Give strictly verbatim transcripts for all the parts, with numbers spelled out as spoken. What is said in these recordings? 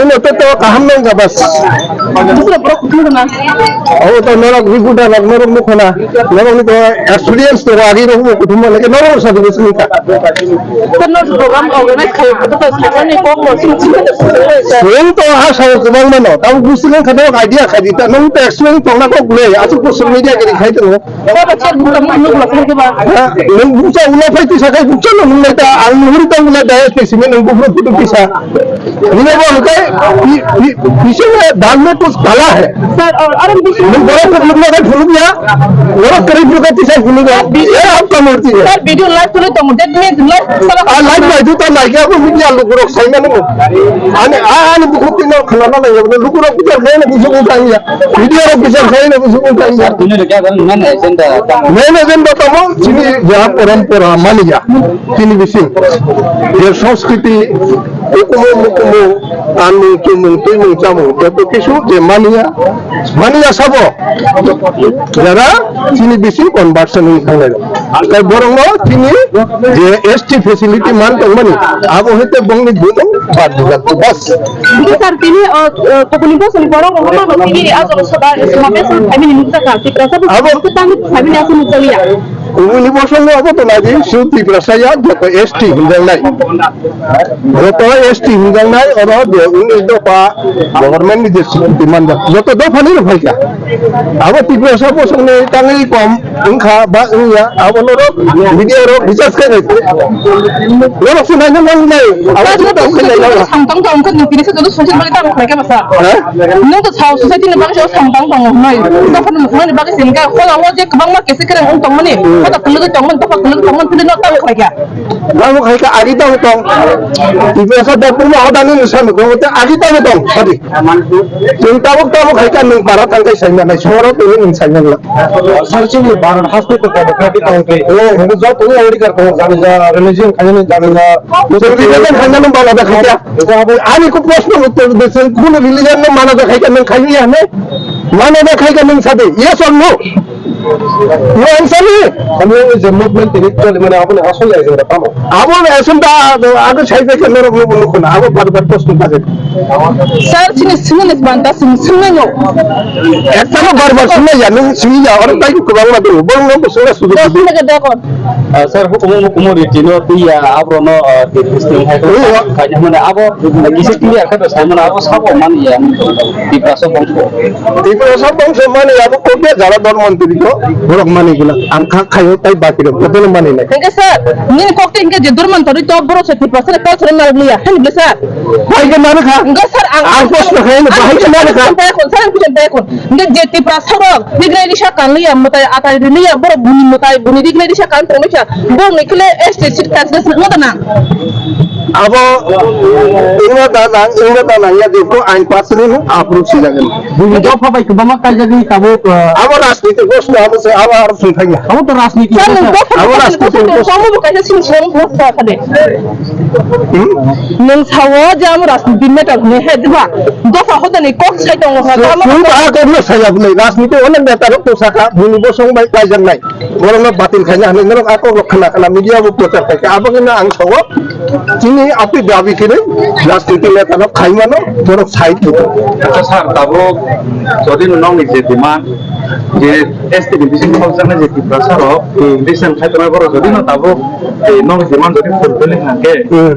Ano to to kaham nang ka bas. Dukra borok kuthum na. Abo to norok reporter rok norok nukho na. Norok ni to experience to agi rok bo kuthum na ke norok sa dukra sini ka. Sir, no program organize khayo, to to sir ni kok ko sini sini. Sini to ha sa ko bang mano. Tam busi nang ka norok idea khaji ta nang to experience to na kok le. Achu ko social media ke khai to. Baba, sir, buka mo nuk lok lok ba. Ha, nung bukcha ulo phai tisa khai bukcha no nung naita ang nuhuri tong ulo daya specimen nung bukro photo tisa. Nung abo hwnkhe pi-, pi-, piche me dalme kuch kala hai. Sir, aur, aur nung boro phuluk no khai phuluk ya. Boro kari phuluk tisa phuluk ya. Sir, video, eh, aap ka murti hai. Sir, video live tuli tong, that means live sir. Ah, live bai tu ta live ya, abo media luk rok sai mano. Ani, ani bukro pino khana na ya, luk rok bichar khai na busu busu ya. Video rok bichar khai na busu busu ya. Tini rok ya, main agenda tamo. Main agenda tamo, chini ya parampara mani ya. Tini bising. Ya sanskriti, hukumu, hukumu, anmung, tumung, tuimung, chamung, joto kisu, je mani ya, mani ya sabo. Jara, chini bising conversion ni thanglai. Tei borokno chini je S T facility man tongmani, abo hai tei bongni bumung bad bujak tu bas. Hingke sir, tini, uh, uh, kubuni bosongni borok rok no tini ajol soda, soda besan khaimani nukjaka, Tiprasa bosong abo khe tangwi khaimani aswk nukjakya. Kubuni bosongo abo to naidi, su Tiprasa ya, joto S T hinjaknai. Joto S T hinjaknai, oro je unis dopha government ni je swrwngtwi manjak, joto dopha ni rok phaikha. Abo Tiprasa bosongni tangwi kom wngkha ba wngya, abo norok media rok research khainai. Norok se naina nangnai, abo ta joto khainai joto norok. Samtang tong khe nukini se joto social media tamo khlaikha basa. Ha? Nung to sao society ni bagwi sao samtang tongo hnai. Dopha ni mukhungni bagwi se hwnkhe hoda o je kwbangma kesi kwrwng wng tongmani. Hoda kwlwgwi tongmani, dopha kwlwgwi tongmani, philwi no tamo khlaikha. Tamo khai kha agi tamo tong. Tiprasa da purma hoda ni nusa nugo te agi tamo tong. Hadi. Nung tabuk tamo khai kha nung para tang kai sai manai soro tini nung sai manla. Sar chini Bharat haste to democratic country. Oh, hingke joto ni odhikar tongo, jani ja religion khainani, jani ja religion khainani mana da khai kha. Ani ko proshno uttor de sen kuno religion no mana da khai kha nung khai ya ne? Mana da khai kha nung sade. Yes or no? Nuansani? Ami je movement tini choli mane aboni asol agenda tamo? Abo agenda abo sai bai khe norok nubo nukho na, abo bar bar proshno bagwi. Sir, chini swngmani banta chini swngmano. Ekta no bar bar swngmaya, nung swngya, oro tai kwbangma tongo, borok no swngna sudu sudu. Sir, hukumu hukumu riti no twiya, abro no, ah, twi twi hai ko. Khaina mane abo kisi twiya kha sai mane abo sabo man ya. Tiprasa bongso. Tiprasa bongso mani abo kokya jara dor mantri ko borok mani guna ang kha khayo tai baki rok jotono mani nai. Hingke sir, nini kokte hingke je dor mantri to borok se Tiprasa le culture na liya, hani ble sir. Bai ke mani kha. Hingke sir ang, ang proshno khai no bai ke mani kha. Sir, ang kuchon bai kon. Hingke je Tiprasa rok rignai risa kan liya, mutai atai liya, borok buni mutai buni rignai risa kan tong liya. Borok ni kile S T seat kan se ngota na. Abo ingna da nang, ingna da nang ya dikho ain pass ni no approve si jagan. Bini dopha bai kwbangma kaijagwi tabuk, uh, abo rajniti gosto abo se abo aro sung thangya. Abo to rajniti sir, gosto. Nung dopha abo bai rajniti gosto gosto. Amo bo kaisa sini sini gosto khade. Hmm? Nung sawo je amo rajniti matter hwnwi he diba? Dopha hodani kok sai tongo ha. Sung ba kok no saya bwnai rajniti onek neta rok to saka bini bosong bai kaijaknai. Borokno batil khaina hwnwi norok a kokrok khna khna media bo prochar khaikha. Abo hwnwi ang sawo chini apni dabi khe rajniti neta no khaimano borok side khe. Acha sir, tabuk jodi no nokni je demand je S T ni bisingo khobjaknai je Tiprasa rok, hmm, recent khai tongnai borok jodi no tabuk, eh, nokni demand jodi fulfill wngkha khe, hmm,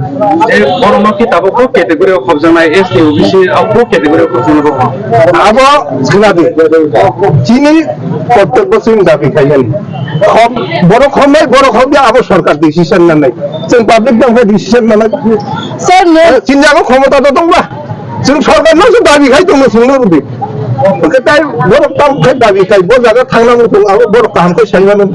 je borokno khe tabuk bo category o khobjaknai S T, O B C, abo category o khobjaknai borok. Abo swnadi. Chini Kottobbo chwng dabi khaimani. Khom, borok khomnai, borok khobya abo sorkar decision nanai. Chwng public tongkhe decision nanai. Sir, no. Eh, chini jaga khomota to tongba. Chwng sorkar no se dabi khai tongo chwngno rwdi. Hwnkhe tai borok tamo khai dabi khai, bo jaga thangna muchung abo borok kaham khai sai mano.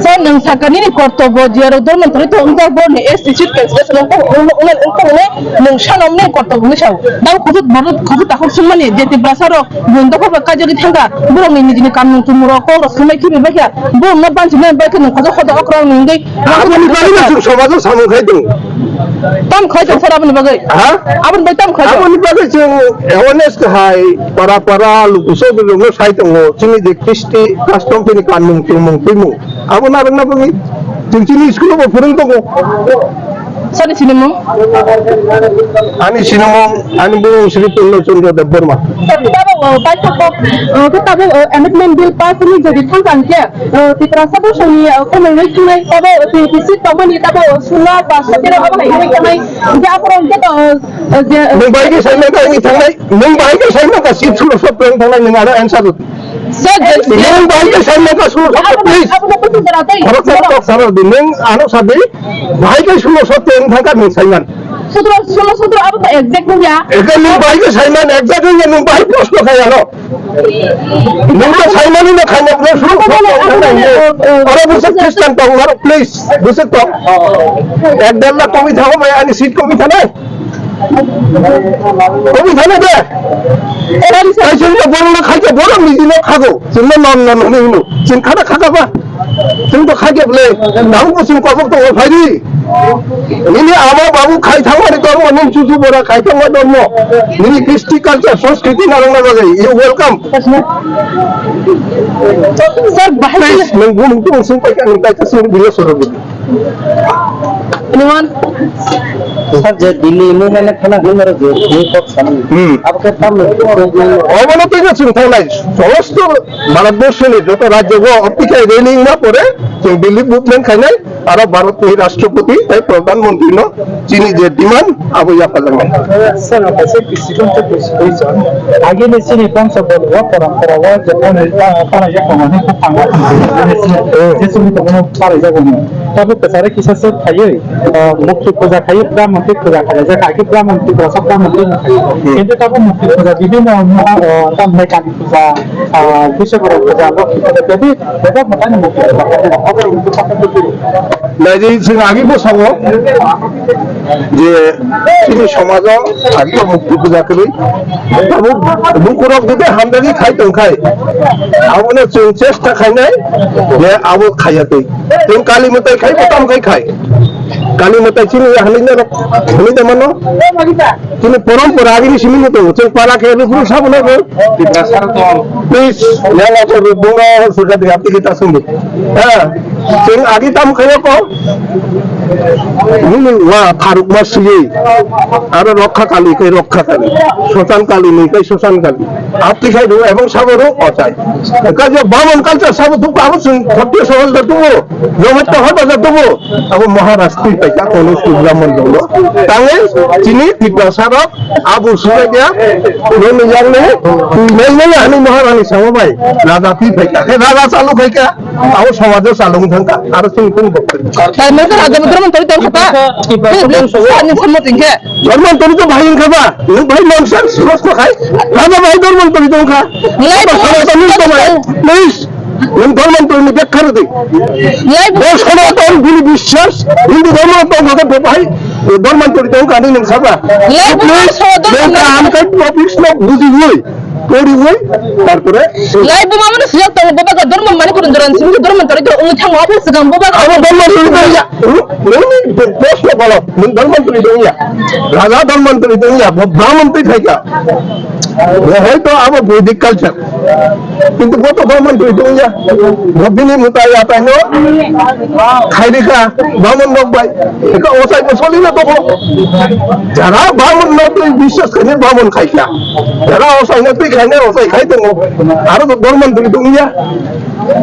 Sir, nwng sakha nini kortobo, jiyarok dol mantri to wngkha borni S T seat cancellation wngkha, wngkha, wngkha, wngkha, nwng sano nwng kortobo wngwi sao. Tamo kubui borok kubui takhuk sungmani je Tiprasa rok Buini dopha bai kaijagwi thangkha, borokni nijini kamung tumung rok kok rok swmai khibi baikha, borokno bansi nai baikha nwng khojak hoda okra wngwi. Aboni bagwi no chwng somajo samung khai tongo. Tam khai tong sir aboni bagwi? Ha? Aboni bagwi tam khai tong? Aboni bagwi chwng awareness hai para para luku sodri rokno sai tongo, chini je Kristi custom chini kanmung tumung twimung abo narwkna bagwi chwng chini school o bo phwrwng tongo. Sani sinimung? Ani sinimung, ani bumung Sri Purno Chandra Debbarma. Sir, tabuk, uh, paisa kok, uh, khe tabuk, uh, amendment bill pass ni jodi thang thang khe, uh, Tiprasa bosong ni, uh, khumui rwi thang nai, tabuk, uh, tini kisi tongmani tabuk, uh, sulo ba sotero abo hai rwi thang nai. Je aphuru hwnkhe to, uh, uh, je, uh, Nwng bai khe saimano ka wngwi thangnai, nwng bai khe saimano ka seat sulo sotro wng thangnai, nwng ano answer rw. Sir, je, je, Nwng bai khe saimano ka sulo sotro, please. Khoroksa kok saro di, nwng ano sadi, bai khe sulo sotro wng thangkha nwng saiman. Sotro, sulo sotro abo to exact wngya. Exact nwng bai khe saiman, exact wngya nwng bai proshno khai ano. Nwng to saimani no khaina proshno khai. Oro bwswk Christian tong maro, please, bwswk tong. Ek der lakh komi thango bai ani seat komi thanai. Komi thane de. Kaisa no borok no khaikhe borok ni dino khago. Chwng no non non hwnwi hino. Chwng khana khaka ba. Chwng to khaikhe ble. Nang bo chwng kobok to phai di. Nini ama babu khai thangmani dormo, nini chuchu bora khai thangma dormo. Nini Christi culture, Sanskriti narwkna bagwi. You welcome. Sir, bahai Please, nwng bumung tong sing paikha, nwng kaisa sing video soro. Anyone? Sir, je Delhi movement khana hwnwi je, je kok sani. Hmm. Abo khe tamni. Obono twi no chwng thangnai. Somosto Bharatborsho ni joto rajyo go optikai railing ma pore, chwng Delhi movement khainai, aro Bharat ni Rashtrapati tai Pradhan Mantri no chini je demand abo yapharjaknai. Sir, kaisa decision to decision. Agini chini bangsa bol wa parampara wa je khana, khana ya khana ni khana. Je chini to para jago ni. Tabuk kwcharo kisa se khaiwi, ah, mukti puja khaiwi, Brahmantwi puja khaiwi, je khaiwi Brahmantwi puja, sab Brahmantwi no khaiwi. Hmm. Kintu tabuk mukti puja bibhinno, ah, tamni Kali puja, ah, Biswakarma puja, Lokhi puja, jadi bebak mwtani mukti puja khaiwi. Naidi chwng agi bo sawo je chini somajo agi bo mukti puja kwrwi. Tabuk bukurok jodi hamjagwi khai tongkhai, abono chwng chesta khainai je abo khaiya twi. Chwng Kali mwtai khai, bo tamo khai khai. Kali mwtai chini ya hwnwi norok hwnwi da mano. Chini porompora agini simi no tongo. Chwng para khe rukru sabo no bo. Please, yang ato rukbungo suja de apni kita sumbu. Ha. Chwng agi tamo khayo ko. Nini wa pharuk ma suyui. Aro rokha kali kai rokha kali. Sosan kali ni kai sosan kali. Apni khai do ebong sabo do ochai. Kaje bamon culture sabo duk abo chwng khotio sahaj da tubo. Jogotto hota jatubo, abo Maharaj twi paikha kono Subramon dolo. Tange chini Tiprasa rok abo subaikya, nini yang ne, twi nai nai ani Maharani sama bai, raja twi paikha, he raja chalu paikha, abo somajo chalung thangkha, aro chini kung bokti. Sir, mungkin raja putra menteri tong kata. Tiprasa Ini belum semua tinggi. Dorman toni to bhai wngkha ba? Nwng bhai nonsense, proshno khai. Rama bhai dorman toni to wngkha. Nilai Ba bo sana tani to bhai. Please. Nwng dorman toni ni bekha rwdi. Nilai bo Bo sana tani bini biswas. Hindu dorman to wngkha to bhai. Dorman toni to wngkha ni nwng saba. Nilai bo Please. sana to Nwng wngkha. Kaham khai topics no buji wi. Poriwi, tarpore Lai buma mano sujak tongo, boba ga dormo mani kurun doran simi dormo tori to ung thango, abo sujak boba ga. Abo dormo tori to ya. Nini proshno bolo, nini dormo tori to ya. Raja dormo tori to ya, bo Brahman twi thaika. Bo hoito abo Vedic culture. Kintu bo to dormo tori to ya. Bo bini mutai atai no. Khairika, Brahman nok bai. Eka osai bo soli na to bo. Jara Brahman nok bai biswas khani Brahman khaika. Jara osai na twi khaina osai khai tongo. Aro to dorman twi tongya.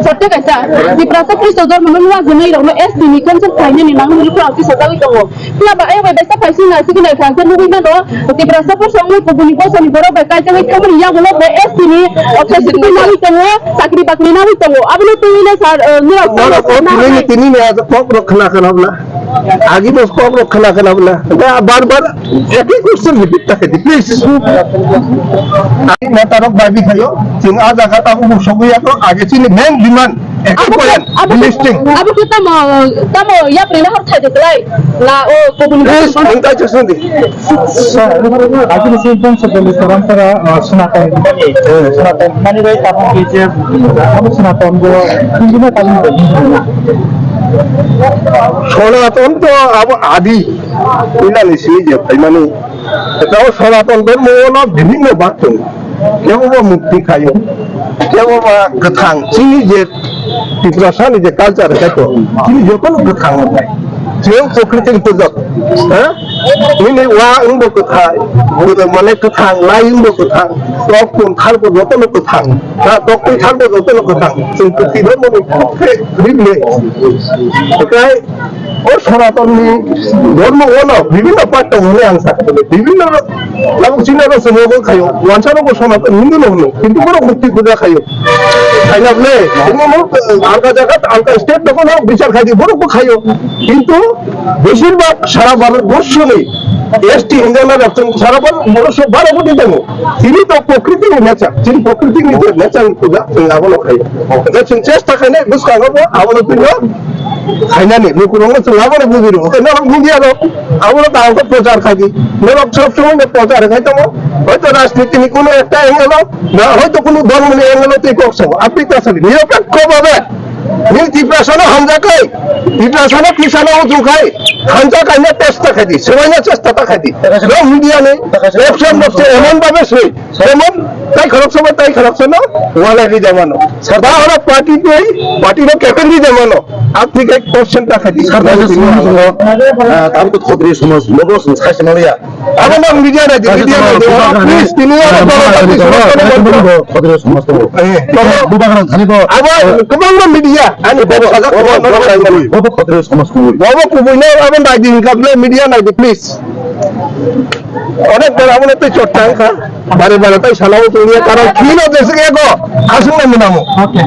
Sotto kaisa, Tiprasa Kristo dormo no nwa jwnai rok no S T ni concept khaina ni nang ni pro office sa tongo. Pla ba ayo bai sa phaisi na sigi nai kha se nugui mano. Tiprasa por song ni kubuni ko sani borok bai kai jagui thamani ya bolo bo S T ni office ni nangui tongo, chakri bakri nangui tongo. Aboni twi le sar, eh, nira Oro ko tini ni tini ni aja kok rok khna khna bla. Agi bos kok rok khna khna bla. Da bar bar eki question repeat ta kedi, please. Agi na tarok bai bi khayo. Chwng a jaga ta ubu sogwi ya to agi chini main demand. Eki Abo point, abo listing. Abo ke tamo, tamo yapri na hor thai de klai. Na o kubun Please, nung kai chasung di. Sir, agini si bangsa beli parampara, ah, Sanatan, Sanatan, mani bai tabung ki je, abo Sanatan bo, hindi na tabung bo. Sanatan to abo adi, ina ni si je, paimani. Tao Sanatan dormo no bini no batung. Kebo ba mukti khayo, kebo ba kwthang, chini je Tiprasa ni je culture khaito, chini joto no kwthang no khai. Chwng prokriti ni pujak. Ha? Nini wa wngbo kwthai, mane kwthang, lai wngbo kwthang, tok tun thalbo jotono kwthang, ha, tok twi thalbo jotono kwthang. Chwng kwthwi dhormo ni pokhe rikle. Okai, o Sanatonni dhormo ono bibhinno part tongo hwnwi ang sakha. Bibhinno tabuk chini aro chwngno bo khaio, wansa rokbo Sanatonni Hindu no hwno, kintu borok mukti puja khaio. Khaina bole, omo no alka jaga, alka state no bono bichar khai di, borok bo khaio. Kintu beshirbhag sara Bharat borshoni S T hinjana rok chwng sara Bharat borshoni baro koti tongo. Tini to prokriti ni nature, tini prokriti ni je nature ni puja, chwng abono khaio. Hwnkhe chwng chesta khainai bwskango bo abono twi no khainani, lukurokno chwng abono bujui rwo. Hwnkhe norok media rok abono kaham khe prochar khai di. Norok sob somoi no prochar khai tongo. Hoito rajniti ni kuno ekta angle o, na hoito kuno dhormo ni angle o twi kok sao. Apni ta sadi, nirapekho bhabe. Nini Tiprasano hamjakhai, Tiprasano Krisano ujukhai, hamjakhai na chesta khai di, swbaina chesta ta khai di. Norok media ni action bokse emon bhabe swi. Jemon, tai khoroksa bai tai khoroksa no walai ri jamano. Ba oro party tei party no kepeng ri jamano. Apni kai percent ta khadi. Sarta se sumang sungo, ah, tam to khodri sumang sungo, bo sumang sai sumang ya. Abo no media na di, media na di. Please, tini oro boro party sumang sungo. Khodri sumang sungo. Eh, bubagra thani bo. Abo kwbangma media, ani bobo, bobo, bobo, bobo khodri sumang sungo. Bobo kubui no abo nai di, hingkha bole media nai di, please. Onek bar abo no tei chorcha wngkha. Bare bare tai salao tongya, karon khino jeswk ego, aswk nai mwnamo. Okay.